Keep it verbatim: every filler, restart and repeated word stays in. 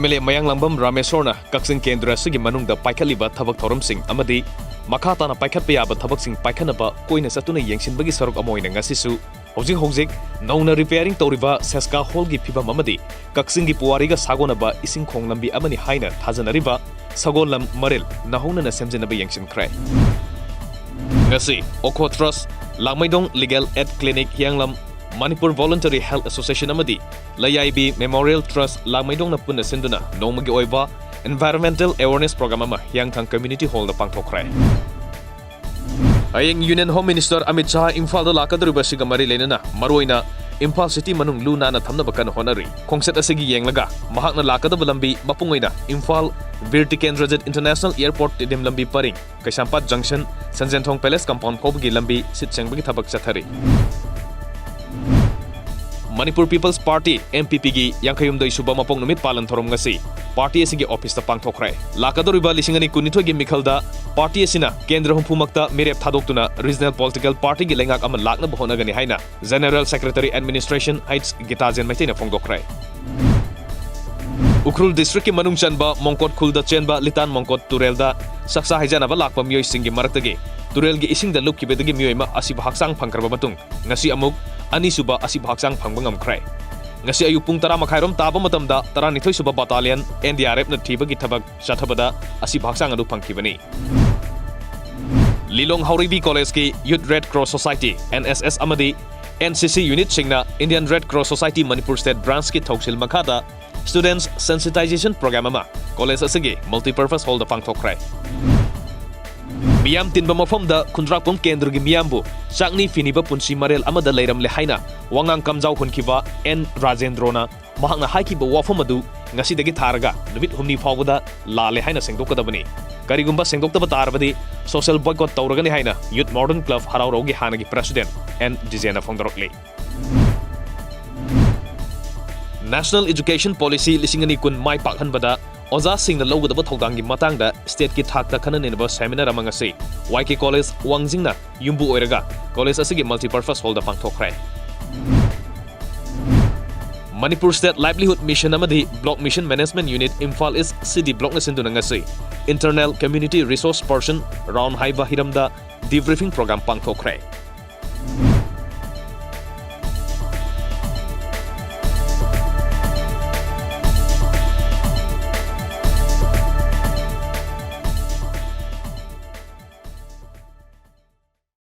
M L A ꯃꯌꯥꯡꯂꯥꯡꯕꯝ ꯔꯥꯃꯦꯁꯣꯔꯅ ꯀꯛꯆꯤꯡ ꯀꯦꯟꯗ꯭ꯔ ꯑꯁꯤꯒꯤ ꯃꯅꯨꯡꯗ ꯄꯥꯏꯈꯠꯂꯤꯕ ꯊꯕꯛ ꯊꯧꯔꯝꯁꯤꯡ ꯑꯃꯗꯤ ꯃꯈꯥ ꯇꯥꯅ ꯄꯥꯏꯈꯠꯄ ꯌꯥꯕ ꯊꯕꯛꯁꯤꯡ ꯄꯥꯏꯈꯠꯅꯕ ꯀꯣꯏꯅ ꯆꯠꯇꯨꯅ ꯌꯦꯡꯁꯤꯟꯕꯒꯤ ꯁꯔꯨꯛ ꯑꯃ ꯑꯣꯏꯅ ꯉꯁꯤꯁꯨ ꯍꯧꯖꯤꯛ ꯍꯧꯖꯤꯛ ꯅꯧꯅ ꯔꯤꯄꯦꯌꯥꯔꯤꯡ ꯇꯧꯔꯤꯕ ꯁꯦꯁꯀꯥ ꯍꯣꯜꯒꯤ ꯐꯤꯕꯝ ꯑꯃꯗꯤ ꯀꯛꯆꯤꯡꯒꯤ ꯄꯨꯋꯥꯔꯤꯒ ꯁꯥꯒꯣꯟꯅꯕ ꯏꯁꯤꯡ ꯈꯣꯡ ꯂꯝꯕꯤ ꯑꯃꯅꯤ ꯍꯥꯏꯅ ꯊꯥꯖꯅꯔꯤꯕ ꯁꯒꯣꯜꯂꯝ ꯃꯔꯤꯜ ꯅꯧꯍꯧꯅꯅ ꯁꯦꯝꯖꯤꯟꯅꯕ ꯌꯦꯡꯁꯤꯟꯈ꯭ꯔꯦ꯫ ꯉꯁꯤ Okho trust, Langmeidong legal aid clinic Hiyanglam, Manipur voluntary health association ꯑꯃꯗꯤ ꯂꯩꯌꯥꯏꯕꯤ ꯃꯦꯃꯣꯔꯤꯌꯦꯜ ꯇ꯭ꯔꯁ ꯂꯥꯡꯃꯩꯗꯣꯡꯅ ꯄꯨꯟꯅ ꯁꯤꯟꯗꯨꯅ ꯅꯣꯡꯃꯒꯤ ꯑꯣꯏꯕ ꯏꯟꯚꯥꯏꯔꯣꯟꯃꯦꯟꯇꯦꯜ ꯑꯦꯋꯦꯔꯅꯦꯁ ꯄ꯭ꯔꯣꯒ꯭ꯔꯥꯝ ꯑꯃ ꯍꯤꯌꯥꯡꯊꯥꯡ ꯀꯝꯃ꯭ꯌꯨꯅꯤꯇꯤ ꯍꯣꯜꯗ ꯄꯥꯡꯊꯣꯛꯈ꯭ꯔꯦ꯫ ꯍꯌꯦꯡ union home minister Amit Shah ꯏꯝꯐꯥꯜꯗ ꯂꯥꯛꯀꯗꯧꯔꯤꯕ ꯑꯁꯤꯒ ꯃꯔꯤ ꯂꯩꯅꯅ ꯃꯔꯨꯑꯣꯏꯅ ꯏꯝꯐꯥꯜ ꯁꯤꯇꯤ ꯃꯅꯨꯡ ꯂꯨ ꯅꯥꯟꯅ ꯊꯝꯅꯕ ꯀꯟꯅ ꯍꯣꯠꯅꯔꯤ꯫ ꯈꯣꯡꯆꯠ ꯑꯁꯤꯒꯤ ꯌꯦꯡꯂꯒ ꯃꯍꯥꯛꯅ ꯂꯥꯛꯀꯗꯕ ꯂꯝꯕꯤ ꯃꯄꯨꯡ ꯑꯣꯏꯅ ꯏꯝꯐꯥꯜ ꯕꯤꯔ ꯇꯤꯀꯦꯟꯗ꯭ꯔꯖꯤꯠ ꯏꯟꯇꯔꯅꯦꯁꯅꯦꯜ ꯑꯦꯌꯔꯄꯣꯔꯠ ꯇꯤꯗꯤꯝ ꯂꯝꯕꯤ ꯄꯔꯤꯡ, ꯀꯩꯁꯥꯝꯄꯥꯠ ꯖꯪꯁꯟ, ꯁꯟꯖꯦꯟꯊꯣꯡ ꯄꯦꯂꯦꯁ ꯀꯝꯄꯥꯎꯟ ꯐꯥꯎꯕꯒꯤ ꯂꯝꯕꯤ ꯁꯤꯠ ꯁꯦꯡꯕꯒꯤ ꯊꯕꯛ ꯆꯠꯊꯔꯤ꯫ Manipur people's party, M P ꯄꯤꯒꯤ ꯌꯥꯡꯈꯩꯍꯨꯝꯗꯣꯏ ꯁꯨꯕ ꯃꯄꯣꯛ ꯅꯨꯃꯤꯠ ꯄꯥꯂꯟ ꯊꯧꯔꯝ ꯉꯁꯤ ꯄꯥꯔꯇꯤ ꯑꯁꯤꯒꯤ ꯑꯣꯐꯤꯁꯇ ꯄꯥꯡꯊꯣꯛꯈ꯭ꯔꯦ꯫ ꯂꯥꯛꯀꯗꯧꯔꯤꯕ ꯂꯤꯁꯤꯡ ꯑꯅꯤ ꯀꯨꯟꯅꯤꯊꯣꯏꯒꯤ ꯃꯤꯈꯜꯗ ꯄꯥꯔꯇꯤ ꯑꯁꯤꯅ ꯀꯦꯟꯗ꯭ꯔ ꯍꯨꯝꯐꯨꯃꯛꯇ ꯃꯤꯔꯦꯞ ꯊꯥꯗꯣꯛꯇꯨꯅ ꯔꯤꯖꯅꯦꯜ ꯄꯣꯂꯤꯇꯤꯀꯦꯜ ꯄꯥꯔꯇꯤꯒꯤ ꯂꯩꯉꯥꯛ ꯑꯃ ꯂꯥꯛꯅꯕ ꯍꯣꯠꯅꯒꯅꯤ ꯍꯥꯏꯅ general secretary administration H Gitajen ꯃꯩꯇꯩꯅ ꯐꯣꯡꯗꯣꯛꯈ꯭ꯔꯦ꯫ ꯎꯈ꯭ꯔꯨꯜ ꯗꯤꯁꯇ꯭ꯔꯤꯛꯀꯤ ꯃꯅꯨꯡ ꯆꯟꯕ ꯃꯣꯡꯀꯣꯠ ꯈꯨꯜꯗ ꯆꯦꯟꯕ ꯂꯤꯇꯥꯟ ꯃꯣꯡꯀꯣꯠ ꯇꯨꯔꯦꯜꯗ ꯆꯥꯛꯆꯥ ꯍꯩꯖꯥꯅꯕ ꯂꯥꯛꯄ ꯃꯤꯑꯣꯏꯁꯤꯡꯒꯤ ꯃꯔꯛꯇꯒꯤ ꯇꯨꯔꯦꯜꯒꯤ ꯏꯁꯤꯡꯗ ꯂꯨꯞꯈꯤꯕꯗꯒꯤ ꯃꯤꯑꯣꯏ ꯑꯃ ꯑꯁꯤꯕ ꯍꯛꯆꯥꯡ ꯐꯪꯈ꯭ꯔꯕ ꯃꯇꯨꯡ, ꯉꯁꯤ ꯑꯃꯨꯛ ꯑꯅꯤꯁꯨꯕ ꯑꯁꯤꯕ ꯍꯛꯆꯥꯡ ꯐꯪꯕ ꯉꯝꯈ꯭ꯔꯦ꯫ ꯉꯁꯤ ꯑꯌꯨꯛ ꯄꯨꯡ ꯇꯔꯥ ꯃꯈꯥꯏꯔꯣꯝ ꯇꯥꯕ ꯃꯇꯝꯗ ꯇꯔꯥꯅꯤꯊꯣꯏ ꯁꯨꯕ ꯕꯠꯇꯥꯂꯤꯌꯟ ꯑꯦꯟ ꯗꯤ ꯑꯥꯔ ꯑꯦꯐꯅ ꯊꯤꯕꯒꯤ ꯊꯕꯛ ꯆꯠꯊꯕꯗ ꯑꯁꯤꯕ ꯍꯛꯆꯥꯡ ꯑꯗꯨ ꯐꯪꯈꯤꯕꯅꯤ꯫ ꯂꯤꯂꯣꯡ ꯍꯥꯎꯔꯩꯕꯤ ꯀꯣꯂꯦꯖꯀꯤ youth red cross society, N S S, ꯑꯃꯗꯤ ꯑꯦꯟ ꯁꯤ ꯁꯤ ꯌꯨꯅꯤꯠꯁꯤꯡꯅ Indian red cross society Manipur state ꯕ꯭ꯔꯥꯟꯁꯀꯤ ꯊꯧꯁꯤꯜ ꯃꯈꯥꯗ ꯁ꯭ꯇꯨꯗꯦꯟꯠꯁ ꯁꯦꯟꯁꯤꯇꯥꯏꯖꯦꯁꯟ ꯄ꯭ꯔꯣꯒ꯭ꯔꯥꯝ ꯑꯃ ꯀꯣꯂꯦꯖ ꯑꯁꯤꯒꯤ ꯃꯜꯇꯤꯄꯔꯄꯁ ꯍꯣꯜꯗ ꯄꯥꯡꯊꯣꯛꯈ꯭ꯔꯦ꯫ ꯃꯤꯌꯥꯝ ꯇꯤꯟꯕ ꯃꯐꯝꯗ ꯈꯨꯟꯗ꯭ꯔꯥꯛꯄꯝ ꯀꯦꯟꯗ꯭ꯔꯒꯤ ꯃꯤꯌꯥꯝꯕꯨ ꯆꯥꯛꯅꯤ ꯐꯤꯅꯤꯕ ꯄꯨꯟꯁꯤ ꯃꯔꯦꯜ ꯑꯃꯗ ꯂꯩꯔꯝꯂꯦ ꯍꯥꯏꯅ ꯋꯥꯉꯥꯡ ꯀꯝꯖꯥꯎ ꯍꯨꯟꯈꯤꯕ ꯑꯦꯟ ꯔꯥꯖꯦꯟꯗ꯭ꯔꯣꯅ ꯃꯍꯥꯛꯅ ꯍꯥꯏꯈꯤꯕ ꯋꯥꯐꯝ ꯑꯗꯨ ꯉꯁꯤꯗꯒꯤ ꯊꯥꯔꯒ ꯅꯨꯃꯤꯠ ꯍꯨꯝꯅꯤ ꯐꯥꯎꯕꯗ ꯂꯥꯜꯂꯦ ꯍꯥꯏꯅ ꯁꯦꯡꯗꯣꯛꯀꯗꯕꯅꯤ꯫ ꯀꯔꯤꯒꯨꯝꯕ ꯁꯦꯡꯗꯣꯛꯇꯕ ꯇꯥꯔꯕꯗꯤ social boycott ꯇꯧꯔꯒꯅꯤ ꯍꯥꯏꯅ ꯌꯨꯠ ꯃꯣꯗꯔꯟ ꯀ꯭ꯂꯕ ꯍꯔꯥꯎꯔꯧꯒꯤ ꯍꯥꯟꯅꯒꯤ ꯄ꯭ꯔꯦꯁꯤꯗꯦꯟꯠ ꯑꯦꯟ ꯗꯤꯖꯦꯅ ꯐꯣꯡꯗꯣꯔꯛꯂꯤ꯫ ꯅꯦꯁꯅꯦꯜ ꯏꯖꯨꯀꯦꯁꯟ ꯄꯣꯂꯤꯁꯤ ꯂꯤꯁꯤꯡ ꯑꯅꯤ ꯀꯨꯟ ꯃꯥꯏ ꯄꯥꯛꯍꯟꯕꯗ ꯑꯣꯖꯥꯁꯤꯡꯅ ꯂꯧꯒꯗꯕ ꯊꯧꯗꯥꯡꯒꯤ ꯃꯇꯥꯡꯗ ꯁ꯭ꯇꯦꯠꯀꯤ ꯊꯥꯛꯇ ꯈꯟꯅ ꯅꯩꯅꯕ ꯁꯦꯃꯤꯅꯥꯔ ꯑꯃ ꯉꯁꯤ ꯋꯥꯏ ꯀꯦ ꯀꯣꯂꯦꯖ ꯋꯥꯡꯖꯤꯡꯅ ꯌꯨꯝꯕꯨ ꯑꯣꯏꯔꯒ ꯀꯣꯂꯦꯖ ꯑꯁꯤꯒꯤ multipurpose hall ꯄꯥꯡꯊꯣꯛꯈ꯭ꯔꯦ꯫ Manipur State Livelihood Mission ꯑꯃꯗꯤ Block Mission Management Unit Imphal East C D Blockꯅ ꯁꯤꯟꯗꯨꯅ ꯉꯁꯤ Internal Community Resource Person Round ꯍꯥꯏꯕ ꯍꯤꯔꯝꯗ debriefing program ꯄꯥꯡꯊꯣꯛꯈ꯭ꯔꯦ꯫